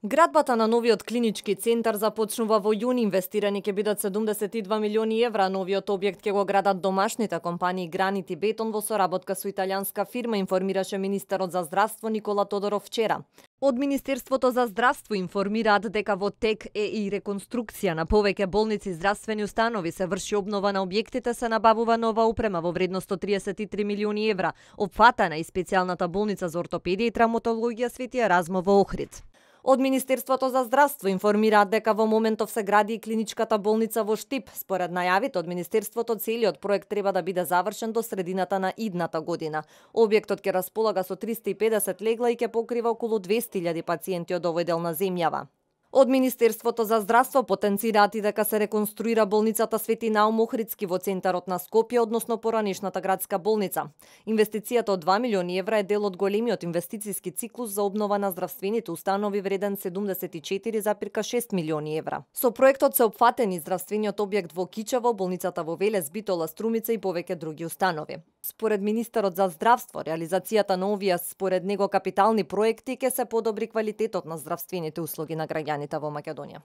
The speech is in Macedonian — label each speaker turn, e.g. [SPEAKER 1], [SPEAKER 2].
[SPEAKER 1] Градбата на новиот клинички центар започнува во јуни. Инвестирани ќе бидат 72 милиони евра. Новиот објект ќе го градат домашните компании Гранит и Бетон во соработка со италијанска фирма, информираше министерот за здравство Никола Тодоров вчера. Од Министерството за здравство информираат дека во тек е и реконструкција на повеќе болници и здравствени установи, се врши обнова на објектите, се набавува нова опрема во вредност од 33 милиони евра. Опфатена и специјалната болница за ортопедија и травматологија Свети Еразмо во Охрид. Од Министерството за здравство информираат дека во моментов се гради и клиничката болница во Штип. Според најавите од Министерството, целиот проект треба да биде завршен до средината на идната година. Објектот ќе располага со 350 легла и ќе покрива околу 200.000 пациенти од овој дел на земјава. Од Министерството за здравство потенцираат и дека се реконструира болницата Свети Наум Охридски во центарот на Скопје, односно поранешната градска болница. Инвестицијата од 2 милиони евра е дел од големиот инвестициски циклус за обнова на здравствените установи вреден 74,6 милиони евра. Со проектот се опфатени здравствениот објект во Кичево, болницата во Велес, Битола, Струмица и повеќе други установи. Според министерот за здравство, реализацијата на овие според него капитални проекти ќе се подобри квалитетот на здравствените услуги на граѓаните во Македонија.